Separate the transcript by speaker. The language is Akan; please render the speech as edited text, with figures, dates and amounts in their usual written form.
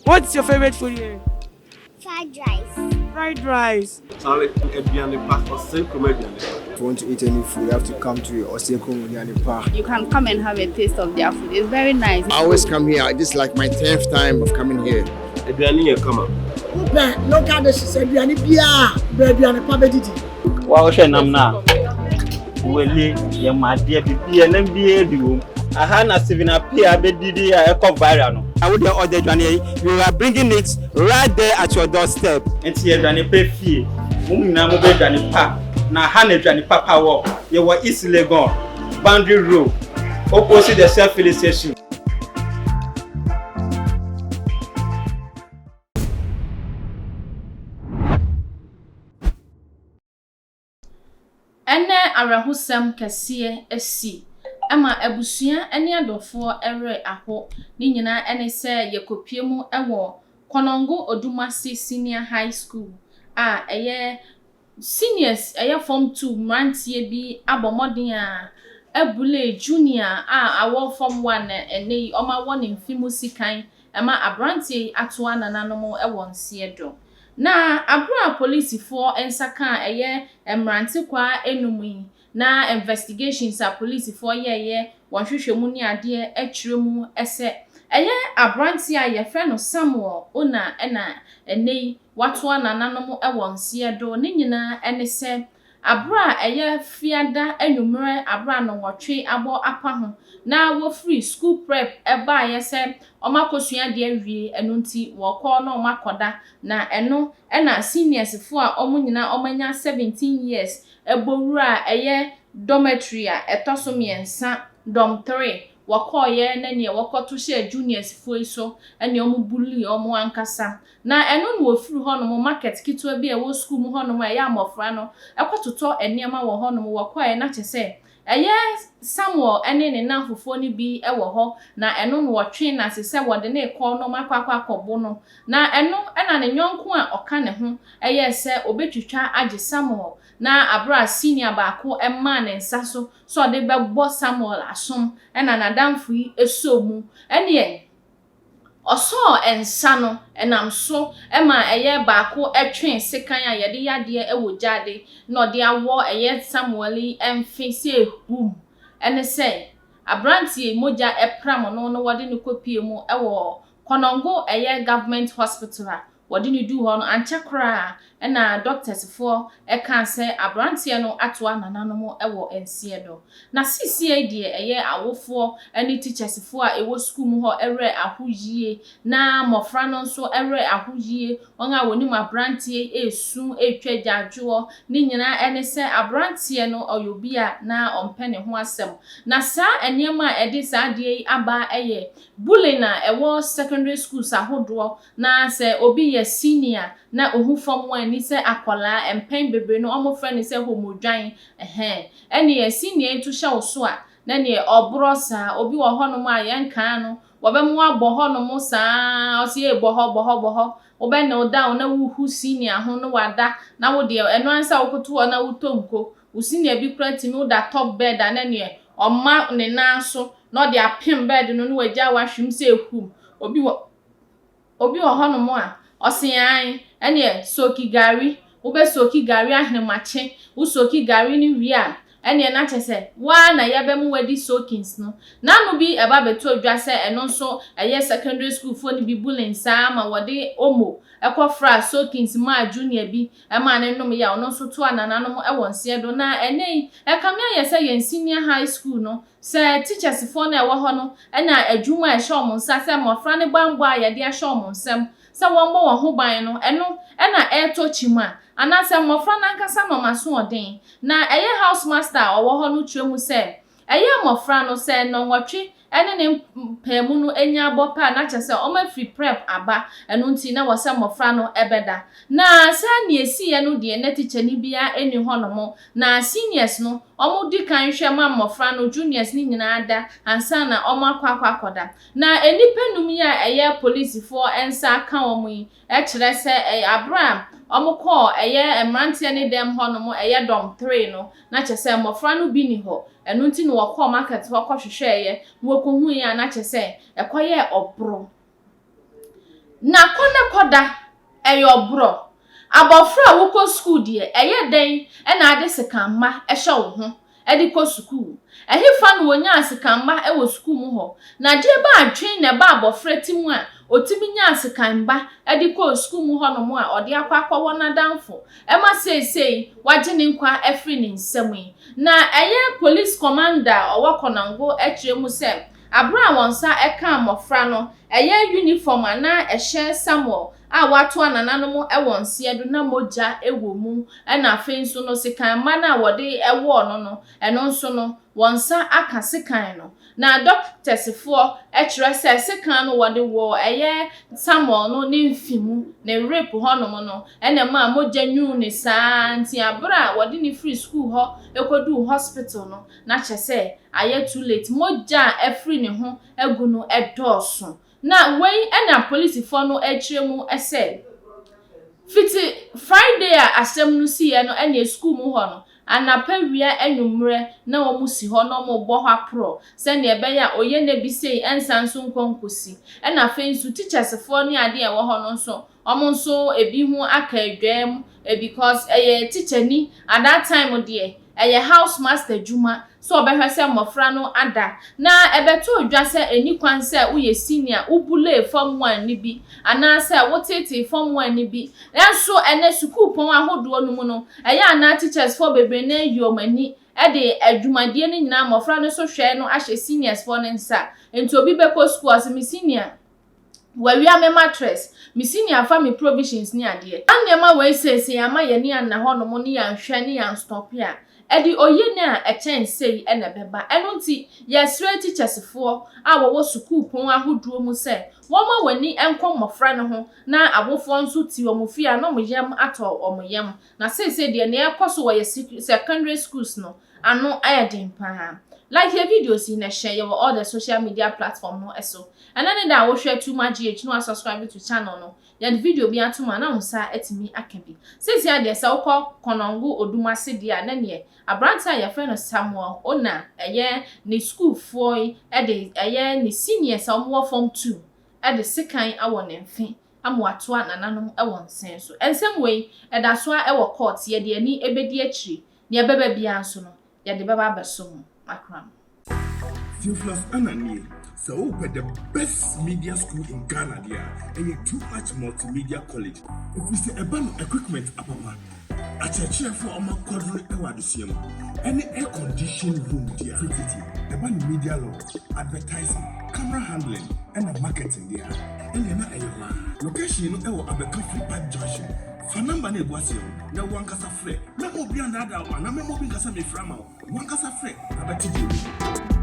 Speaker 1: What's your favorite food here?
Speaker 2: Fried rice.
Speaker 1: Fried rice.
Speaker 3: Charlie, aduane pa, Oseikrom aduane pa.
Speaker 4: If you want to eat any food, you have to come to Oseikrom aduane pa.
Speaker 5: You can come and have a taste of their food. It's very nice.
Speaker 6: I always come here. This is like my 10th time of coming here.
Speaker 3: Aduane yɛ kama.
Speaker 7: Wopɛ local dishes aduane biara a, bra aduane pa bɛdidi.
Speaker 8: Wa wohwɛ nam no a, wele, yɛma adeɛ, biribiara, nam biara bi wom. Aha na Stephen Appiah bɛdidi a ɛkɔ viral no.
Speaker 9: Na wo deɛ ɔde aduane yi, we are bringing it right there at your doorstep.
Speaker 8: Nti aduane pa fie, mo nyinaa mo bɛ aduane pa, na ha na aduane papa wɔ. Yɛwɔ East Legon, Boundary Road, opposite the Shell filling station.
Speaker 10: Ɛnnɛ awerɛhosɛm kɛseɛ asi ma abusua ne adɔfoɔ werɛ aho. Ne nyinaa ne sɛ yɛkɔpue mu wɔ Konongo Odumase Senior High School a ɛyɛ seniors ɛyɛ form two mmeranteɛ bi abɔ mmɔden a abulee junior a awɔ form one na ɛnnɛ yi wɔawɔ ne mfe mu sikan ma aberanteɛ yi atoa nananom wɔ nseɛ do. Na aber a polisifoɔ nsa kaa ɛyɛ mmerantekwaa enum yi, na investigations a polisifoɔ yɛeɛ, wɔn nhwehwɛmu ne adeɛ kyerɛ mu sɛ ɛyɛ aberanteɛ a wɔfrɛ no Samuel Ona na ɛnnɛ yi watoa nananom wɔ nseɛ do. Ne nyinaa ne sɛ, aber a ɛyɛ Fiada anwummerɛ aber a nnɔnwɔtwe abɔ apa ho na wɔfiri school prep baeɛ sɛ wɔakɔsua adeɛ awie, ɛno nti wɔrekɔ na wɔakɔda. Na ɛno na seniors foɔ a wɔn nyinaa wɔanya 17 years bɔ wuraa ɛyɛ dormitory a ɛtɔ so mmiɛnsa, dorm 3, wɔkɔeɛ na neɛ wɔkɔto hyɛɛ juniors foɔ yi so ne wɔn bulii wɔn ankasa. Na ɛno na wɔfiri hɔnom market ketewa bi a ɛwɔ sukuu mu hɔnom a ɛyɛ a mmɔfra no kɔtotɔ nneɛma wɔ hɔnom. Wɔkɔeɛ na kyerɛ sɛ Ɛyɛ Samuel ne ne nnamfofoɔ no bi wɔ hɔ, na ɛno na wɔtwee no ase sɛ wɔde no rekɔ na wɔakɔ akɔ akɔbo no. Na ɛno na ne yɔnko a ɔka ne ho yɛɛ sɛ ɔbɛtwitwa agye Samuel, na berɛ a senior baako maa ne nsa so sɛ ɔde bɛbɔ Samuel asom na n'adamfo yi sɔɔ mu. Ɛnneɛ Ɔsɔɔ nsa no, ɛnam so ma ɛyɛ baako twee sekan a yɛde yɛ adeɛ wɔ gyaade na ɔde awɔ ɛyɛ Samuel yi mfe sɛ humm. Ɛne sɛ, aberanteɛ yi mogya pram no na wɔde no kɔpue mu wɔ Konongo ɛyɛ Government Hospital a Wɔde no duu hɔ no, ankyɛ koraa na dɔktɛsfoɔ kaa sɛ aberanteɛ no atoa nananom wɔ nseɛ do. Na seesei deɛ ɛyɛ awofoɔ ne tikyɛsfoɔ a ɛwɔ sukuu mu hɔ werɛ aho yie, na mmɔfra no nso werɛ aho yie. Wɔn a wɔnim aberanteɛ yi resu retwa agyaadwoɔ. Ne nyinaa ne sɛ aberanteɛ no ɔyɛ obi a na ɔmpɛ ne ho asɛm. Na saa nneɛma a ɛde saa adeɛ yi aba yɛ bullying a ɛwɔ secondary schools ahodoɔ Na sɛ obi yɛ senior na ohu fam anni sɛ akwadaa, mpɛn bebree no wɔfrɛ no sɛ homodwan, ɛhɛn. Ɛnneɛ senior yi to hyɛ wo so a, na ɛnneɛ ɔborɔ saa. Obi wɔ hɔnom a yɛnkaa no, wɔbɛma wabɔ hɔnom saa ara, ɔse ei bɔ hɔ, bɔ hɔ, bɔ hɔ. Wobɛ kneel down na worehu senior ho na wada, na wo deɛ ɛno ara ne sɛ wokoto hɔ na wotɔ nko. Wo senior bi koraa tumi woda top bed a na ɛnneɛ ɔma ne nan so na ɔde apem bed no na wagyaa wo ahwem sɛ hum. Obi wɔ. Obi wɔ hɔnom a, ɔse ae, ɛneɛ soaki gari, wobɛ soaki gari ahenemakye, wo soaki gari no wie a, ɛneɛ na kyerɛ sɛ wo ara na yɛbɛma wadi soakings no. N'ano bi ɛba bɛtɔ dwa sɛ ɛno nso ɛyɛ secondary school foɔ no bi bullying saa ma wɔde omo kɔ fraa soakings maa junior bi maa no nom yɛ a ɔno nso toaa nananom wɔ nseɛ do. Na ɛnɛ yi, ɛkame ayɛ sɛ yɛn senior high school no, Sɛ teachers foɔ no a ɛwɔ hɔ no na adwuma a ɛhyɛ wɔn nsa sɛ mmɔfra no banbɔ a yɛde ahyɛ wɔn nsam sɛ wɔmmɔ wɔn ho ban no, ɛno na ɛretɔ kyim a, anaasɛ mmɔfra no ankasa na wɔn asoɔden. Na ɛyɛ house master a ɔwɔ hɔ no kyerɛ mu sɛ, ɛyɛ mmɔfra no sɛ nnɔnwɔtwe ne ne mpaamu no nya abɔ pɛ a na kyerɛ sɛ wɔafiri prep aba, ɛno nti na ɛwɔ sɛ mmɔfra no bɛda. Na sɛ nea ɛsiiɛ no deɛ na tikyani biara nni hɔnom, na seniors no Wɔdi kan hwɛ ma mmɔfra no, juniors no nyinaa da ansa na wɔakɔ akɔ akɔda. Na nnipa nnum yi a ɛyɛ polisifoɔ nsa aka wɔn yi kyerɛ sɛ ɛyɛ aberɛ a wɔkɔɔ ɛyɛ mmeranteɛ no dɛm hɔ nom ɛyɛ dɔm three no na kyerɛ sɛ mmɔfra no bi nni hɔ. Ɛno nti na wɔkɔɔ market hɔ kɔhwehwɛeɛ na wɔkɔhuiɛ a na kyerɛ sɛ ɛkɔyɛɛ ɔboro. Na kɔ ne kɔda, ɛyɛ ɔborɔ. Abɔfra a wokɔ sukuu deɛ, ɛyɛ dɛn na ade sekamma hyɛ wo ho de kɔ sukuu? Ɛhefa na wɔnyaa sekamma wɔ sukuu mu hɔ? Na adeɛ ba adwene na ɛba abɔfra ti mu a ɔtumi nyaa sekamma de kɔɔ sukuu mu hɔnom a ɔde akɔ akɔwɔ n'adamfo ma seesei wagye ne nkwa afiri ne nsam yi? Na ɛyɛ Police Commander a ɔwɔ Konongo kyerɛ mu sɛ Bere a wɔn nsa kaa mmofra no, ɛyɛ uniform a na ɛhyɛ Samuel a watoa nananom wɔ nseɛ do na mogya wɔ mu, ɛna afei nso no sekan mma no a wɔde wɔɔ no no, ɛno nso no, wɔn nsa aka sekan no. Na dɔktɛsfoɔ kyerɛ sɛ sekan no wɔde wɔɔ ɛyɛ Samuel no ne mfe mu, ne rib hɔnom no, ɛna ɛmaa mogya nwuu no saa nti bere a wɔde no firi sukuu hɔ kɔduu hospital no, na kyerɛ sɛ ayɛ too late, mogya a afiri ne ho agu no dɔɔso. Na wei na polisifoɔ no rekyerɛ mu sɛ, fiti Friday a asɛm no siiɛ no ɛneɛ sukuu mu hɔ no, anapa, wia, anwummerɛ na wɔn si hɔ na wɔn rebɔ hɔ aporɔ sɛdeɛ ɛbɛyɛ a oyɛ na bi sei ɛnsan nso nkɔ nkɔsi. Ɛna afei nso teachers foɔ ne adeɛ a ɛwɔ hɔ no nso, wɔn nso ebi ho aka adwam because ɛyɛ teacher ni at that time deɛ, ɛyɛ house master adwuma sɛ ɔbɛhwɛ sɛ mmɔfra no ada. Na ɛbɛto dwa sɛ ɛni kwan sɛ woyɛ senior wobully form one ni bi anaasɛ wotetee form one ni bi. Nanso ɛnɛ sukuu pɔn ahodoɔ no mu no, ɛyɛ anaa teachers foɔ bebree na ayi wɔn ani ɛde adwumadeɛ no nyinaa, mmɔfra no so hwɛ no, ahyɛ seniors foɔ no nsa. Nti obi bɛkɔ sukuu, ɔsɛ me senior wawia me mattress, me senior fa me provisions ne adeɛ. Saa nneɛma wei seesei ama yɛni anna hɔnom ne yɛnhwɛ ne yɛn stop a ɛde oyi ne a ɛkyɛn sei ɛna ɛbɛba. Ɛno nti yɛsrɛ teachers foɔ a wɔwɔ sukuu pɔn ahodoɔ mu sɛ wɔma w'ani nkɔ mmɔfra no ho, na awofoɔ nso ti wɔn fie a na wɔn yam atɔ wɔn yam. Na seesei deɛ, nea ɛkɔ so wɔ yɛ secondary schools no ano ayɛ den paa. Like yɛ videos yi na hyɛ yɛwɔ all the social media platform no so. Ɛna ne da a wohwɛ Too Much GH no, subscribe to channel no, yɛde video bi ato mu a na wo nsa atumi aka bi. Seesei adeɛ, sɛ wokɔ Kɔnɔngo Odumase deɛ a, na neɛ aberante a yɛfrɛ no Samuel Ona, ɛyɛ ne sukuufoɔ yi ɛde ɛyɛ ne seniors a wɔwɔ form 2 ɛde sekan awɔ ne mfe ama watoa nananom ɛwɔ nsɛn so. Nsɛm wei ɛda so a ɛwɔ court, yɛde ani ɛbɛdi akyiri. Nea ɛbɛba biara nso no, yɛde bɛba abɛso mu akora.
Speaker 11: Theophilus Ananie, sɛ wopɛ the best media school in Ghana deɛ a, ɛyɛ Too Much Multimedia College, ɛfiri sɛ ɛba no equipment apapa, akyerɛkyerɛfoɔ a ɔma kwadoro wɔ adesua mu, ɛne air condition room deɛ a tititi ɛba no media law, advertising, camera handling ɛna marketing deɛ a, ɛneɛ na ɛyɛ hɔ a. Location no ɛwɔ Abɛka Free Pipe Junction. Fa number no ɛgu aseɛ hɔ na wankasa frɛ. Mɛma obi andaadaa wo anaa mɛma obi nkasa mefrɛ ama wo. Wankasa frɛ na bɛte deɛ wɔ.